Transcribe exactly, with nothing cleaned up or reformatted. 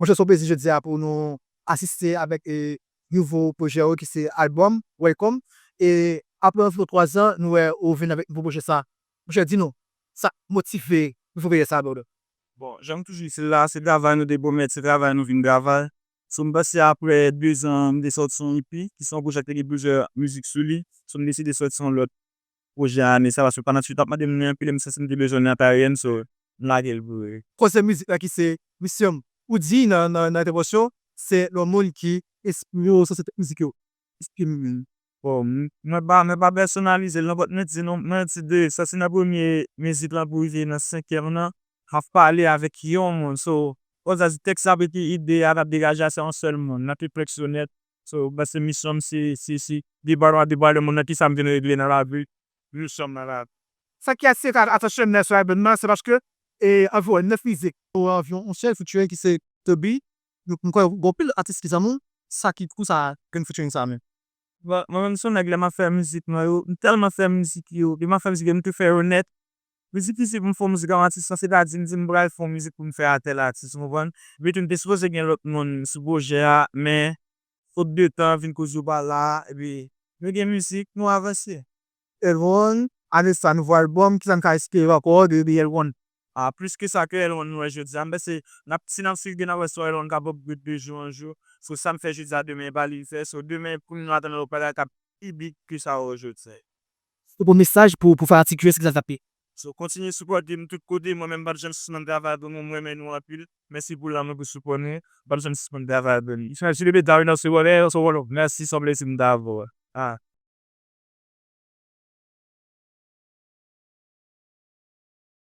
Monchè, se yon plezi jodi a pou nou asiste avèk e, nouvo pwojè ou ki se albòm Welcome. E apre anviwon twa zan, nou wè ou vin avèk nouvo pwojè sa. Monchè, di nou, sa k motive nouvo pwojè sa, brother? Bon, jan m toujou di, se la, se travay nou te pwomèt, se travay nou vin travay. So, m panse apre de zan, m te sòti yon E P, ki se yon pwojè ki te gen plizyè mizik sou li. So, m deside sòti yon lòt pwojè ane sa, paske fanatik yo t ap mande m li anpil, e m santi m te bezwen nan karyè m, so, m lage l pou yo. Koze mizik la ki se Misyon. Ou di nan, nan, nan entèvansyon, se yon moun ki enspire w sou sèten mizik yo. Esplike nou. Bon, m- mwen pa, mwen pa pèsonalize l non, but mwen di nou, mwen di de, sa se nan premye mizik lan pou rive nan senkyèm lan, m ap pale avèk yon moun. So, fò sa di tèks la pou ki ide a t ap degaje a se yon sèl moun, nan pi prèk si onèt. So, m panse misyon m se, se, se debwale, debwale moun nan kisa m vin regle nan lavi, misyon m nan lavi. Sa ki atire atansyon m nan sou albòm nan, se paske e, anviwon nèf mizik, anviwon yon sèl featuring ki se Toby. Donk, m kwè gen anpil atis ki zanmi w, sa ki kou sa gen featuring sa menm. Bon, mwen menm se yon nèg lè m ap fè mizik mwen yo, m tèlman fè mizik yo, lè m ap fè mizik yo, m tou fè yo nèt. Li difisil pou m fè yon mizik ak yon atis lan, se ta di m di m pral fè yon mizik pou m fè a tèl atis, ou konprann? Epi tou m te sipoze gen lòt moun sou pwojè a, men fot de tan vin koz yo pa la, epi nou gen mizik, nou avanse. L one, ane sa nouvo albòm, kisa n ka espere ankò de, de L one? A, plis ke sa ke L one nou wè jodi a. M panse n ap, si n ap swiv byen, n ap wè si L one k ap upgrade de jou an jou. So, sa m fè jodi a, demen e pa li l fè. So, demen, pou nou atann lòt bagay k ap pi big ke sa yo jodi a. Ou bon mesaj pou, pou fanatik yo, se kisa l t ap ye? So, kontinye sipòte m tout kote. Mwen menm, m p ap janm sispann travay pou nou. M renmen nou anpil. Mèsi pou lanmou, pou sipò nou. M p ap janm sispann travay pou nou. Mèsi, se yon plezi m t avè w. Ah.